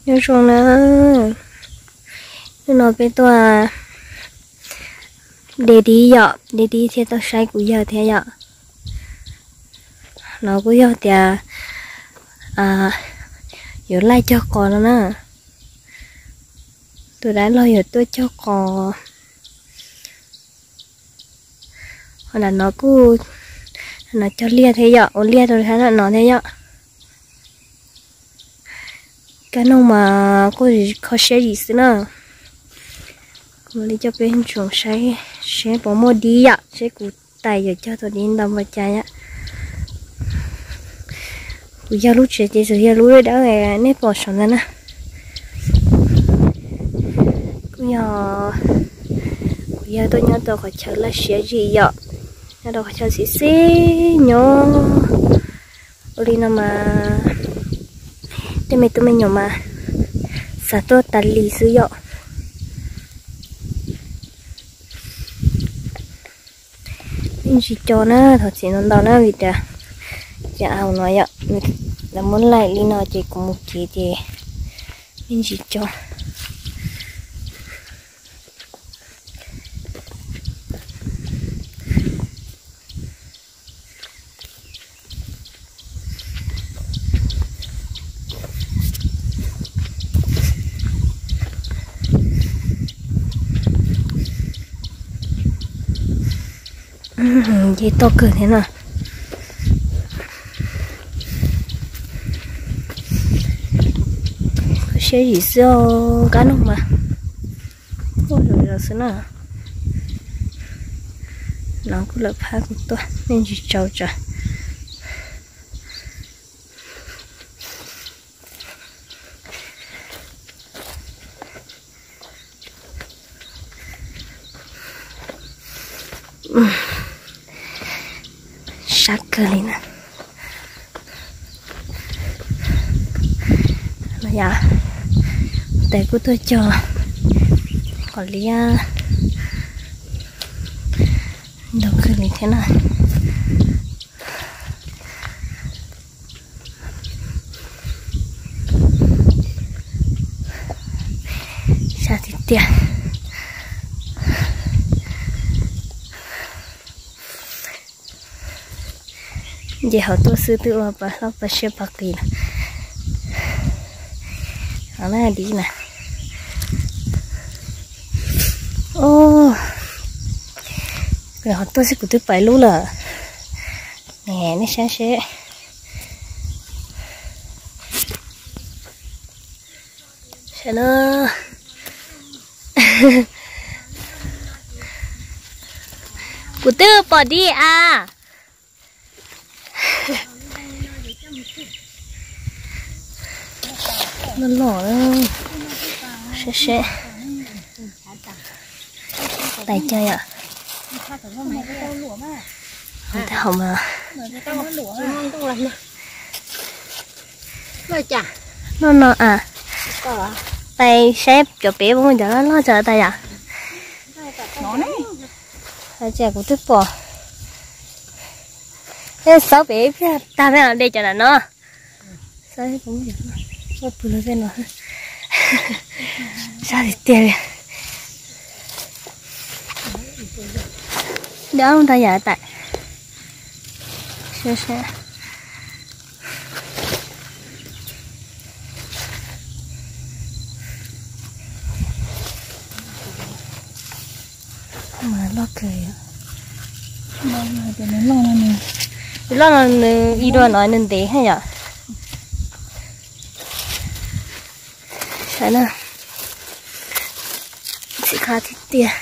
Nyob zoo na, hnub no peb tuaj de dib yom, de dib thiab tuaj saib kuv yawg thiab yom. No kuj yog tias yuav laij cog qos no na. Tus dab laug yuav tuaj cog qos. Ho nram no kuj, no cog liaj thiab yom, ua liaj rau sab nram no thiab yom. Kab noog mas kuj kho siab zim xwb na. Kuv mam li coj peb ntsoov saib seb puas muaj dib yom, seb kuv tais yuav cog tau dib ntau npaum cas yom. Kuv yawg lub tsev ces txawm yog lub dawb dawb nej pom saum ntawd na. Kuj yog kuv yawg tuaj nyob rau qhov chaw laj siab zim yom, nyob rau qhov chaw xim xim nyob. Ua li no mas tej me tub me nyuam mas xav tuaj tas li xwb yom. Me ntsis co na, thov txim ntau ntau na vim tias cov au no yom, lawv muab laij li no ces kuv mus kev ces me ntsis co. Ces toj kawg thiab na. Kho siab zim xwb, kab noog mas kuj zom zaws xwb na. No kuj lawv phab kuv tuaj me ntsis tsau tsawv. Sab kawg li na. Yog tais kuj tuaj cog qos liab ntau kawg li thiab na. Sab tiag tiag. Nce hauv tuaj xwb twb ua pa hlob pa siab pa qis lawm. Dib na. Hauv tuaj xwb kuv twb pais lub lawm. Nej saib seb. Kuv twb pom dib a. Loj loj, seb seb. Tais cog yom. Tais hauv mas. Loj no a. Tais saib cov pem puas muaj cov loj loj cov tais yom. Hais tias kuv twb pom. Ej, xauv pem ib pliag tag me de cov nram no. Xauv pw lug tej no. Sab tiag tiag li. Dab ntau yam tais. Mas loj kawg. Loj no nws ib dua no nws ntev haj yom. Saib na. Txiv qab tiag tiag.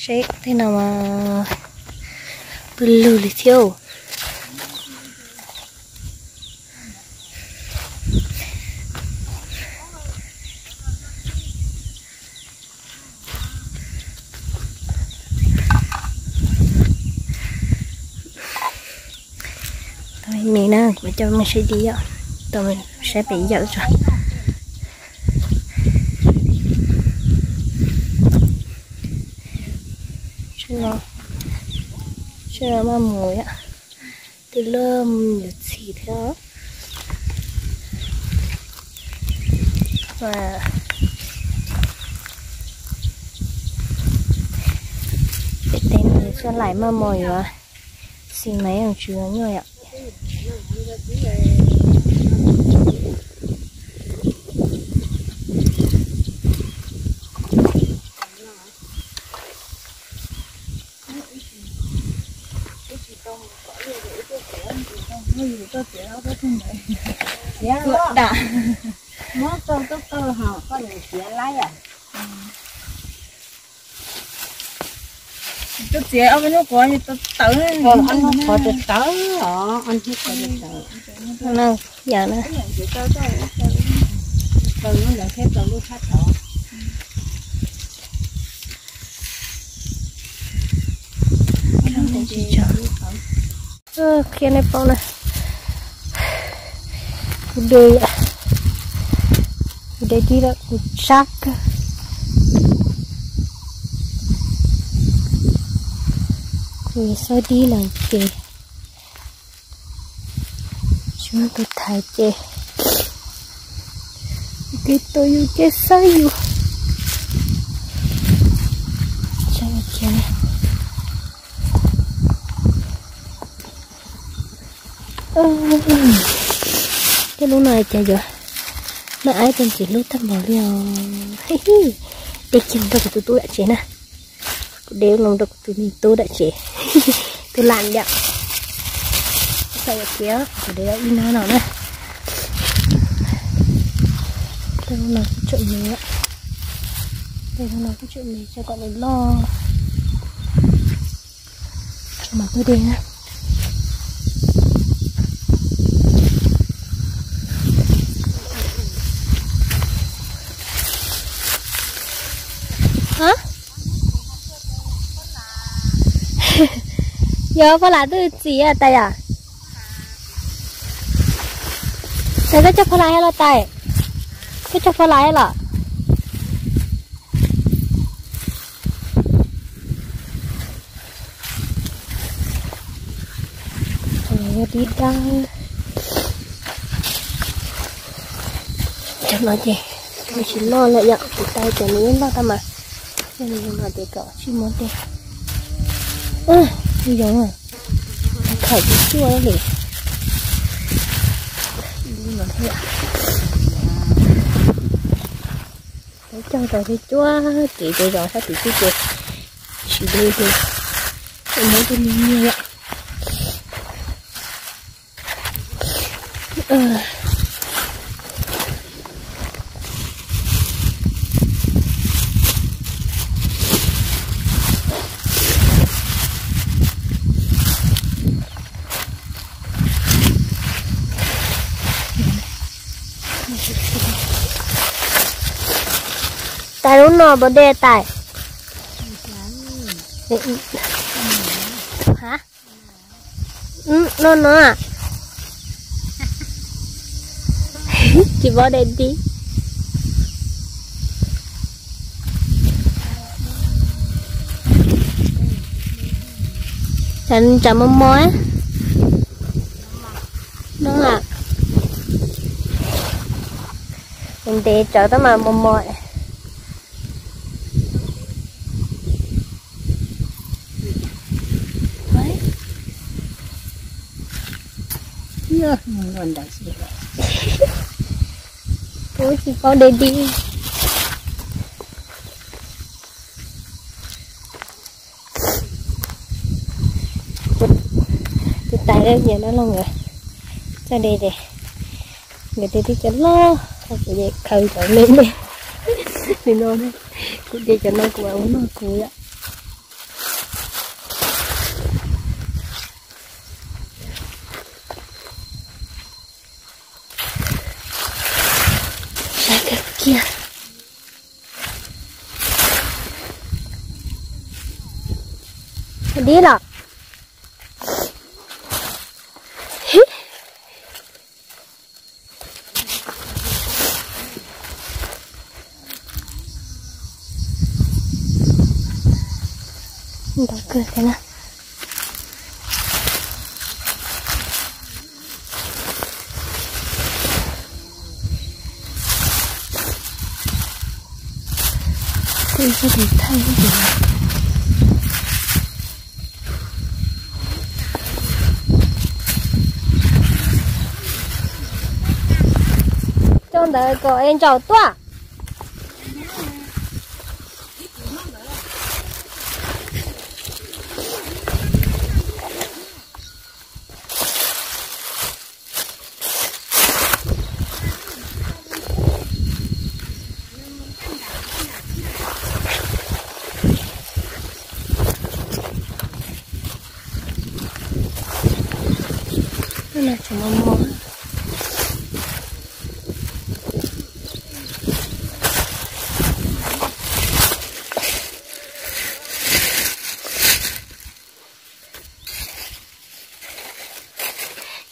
Seb tej no mas pw lug li thiab. Tau me na, kuv coj mej saib dib yom, tau mej saib pem yawm tso. No, sawv daws maj mus yom, twb luag mus yuav txiv thiab. Peb teb no sawv daws maj mus yuav txiv mas yeej tsis muaj nyuaj yom. Muab rau tub koj ho koj niam txiav laib os. Koj txiav ob peb hnub qhuav tawv, ob hnub qhuav tawv os, ob hnub qhuav tawv. Yam na, tawv lub ntawd thiab tawv lub thab tod. Qhia nej paub na, kuv de, kuv de dib lawm kuv tsab kawg, kuv xav dib lawm ces tsis muaj tus thaiv ces kev tuaj yus ces xav yus. Tej lub no cas yuav maj aib rau ntxim hlub tag npaum li os. Dej kiag los rau kuv tus tub nram tsev na. Kuv de los rau kuv tus me tub nram tsev, tus lam yom. Xav yam kiag kuv de ib hnab no na. Tej no kuj tseem me, tej no kuj tseem me, tseem kom nws loj. Tso mas tuaj de na. Yog pha lam twb txiv tas yom. Tais koj cog pha lam los tais, koj cog pha lam los. Yog dib dab. Cov no ces nws tsis loj lawm yom, kuv tais cov nws yeej loj tag mas. Yog nws zoo no ces kom tsis muaj dej. Nws zoo, khawm tsis cuaj li. Cog rau thiab cuab kev ces zos sab tim xwb ces tsis de ces muab tej me nyiaj yom. Tais lub no puas de tais? No no, tsis paub de dib. Tsam mos mos no, ntev tsawv tab mas mos mos. Kuv tsis paub de dib. Tus tais nyiam no los nkawd txawj de ces nkawd de tib cov loj, kuv de khaws cov me me li no. Kuv de cov no kuv ua noj kuv yom. Sab kawg kiag. Dib los. Ntau kawg thiab na. Coj ntawd kom es ntsaum tuaj.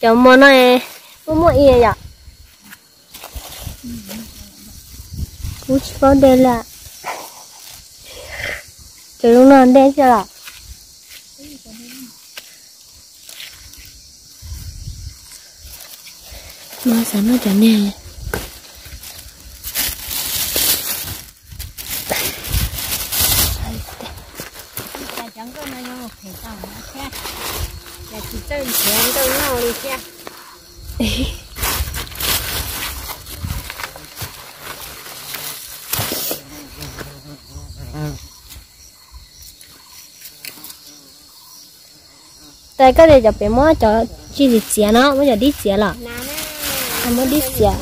Cov mos no muaj muaj i yom. Kuv tsis paub dej li. Cov zoo no dej xwb los. Mas xav noj cov niag. Cov nkauj no yog phem tau thiab, yog tsis txawj nrhiav nkauj noj li thiab. Tais koj tias cov pem muab cov tsis txiav txiav no muab cov dib txiav los? Muab dib txiav.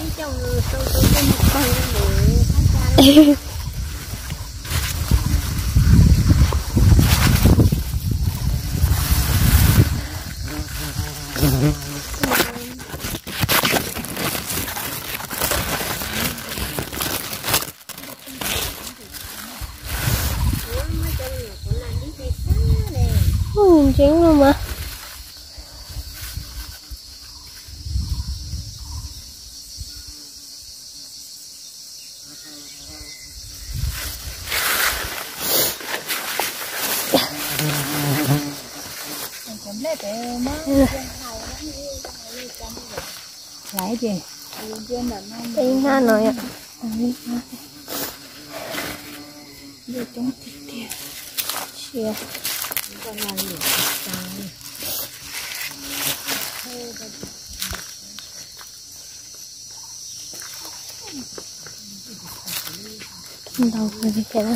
Ntseeb no mas. Ib hnab no, coob tiag tiag. Ntau kawg li thiab.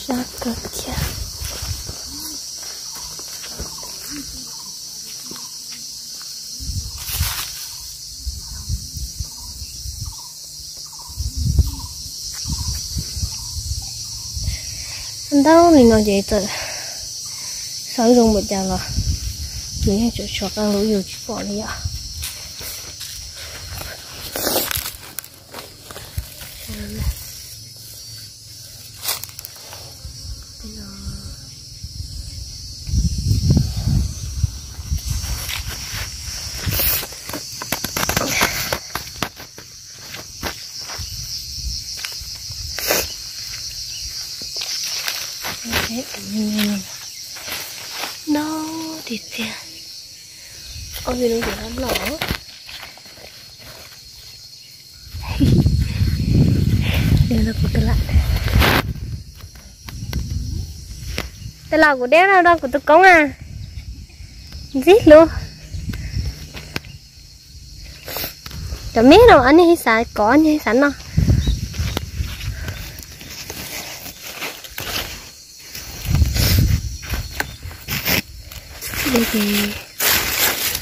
Sab kawg kiag. Ntau li no ces txawm xav zoo npaum cas los nws yeej tseem tshuav qee lub yus tsis pom li yom. No tiag tiag. Ob peb lub ces loj loj. Tej laus kuv deb no rau kuv tus koob a, ntxib hlub. Cov me no ob niag ib xav kov ob niag ib xav noj.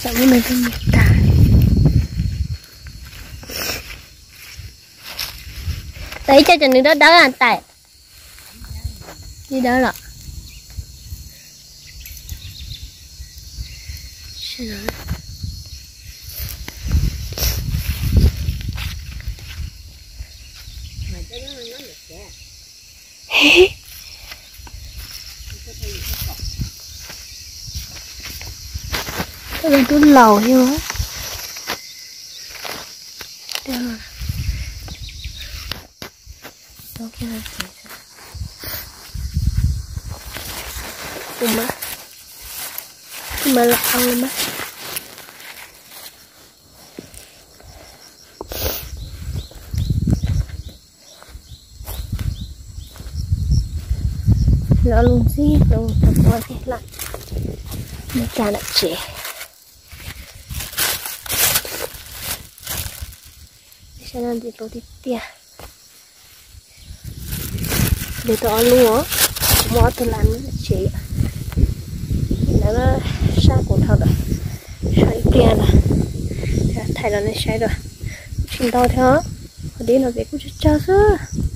Tam ub no twb me tag. Tam ib co cov nws dawb dawb tais. Ib dawb los. Laus yog. Tus mas, tus mas los mas. Los lus ntxib los tau ua thiaj lam nws cas nram tsev. Saib no ntxim hlub tiag tiag. Ntxim tau ob lub, muaj ob tug lam nram tsev. Lawv sab kuv dhau lawm, so ib pliag lawm, thaij los nej saib dua. Tsis ntau thiab, qhov dib no ces kuj tsawg tsawg xwb.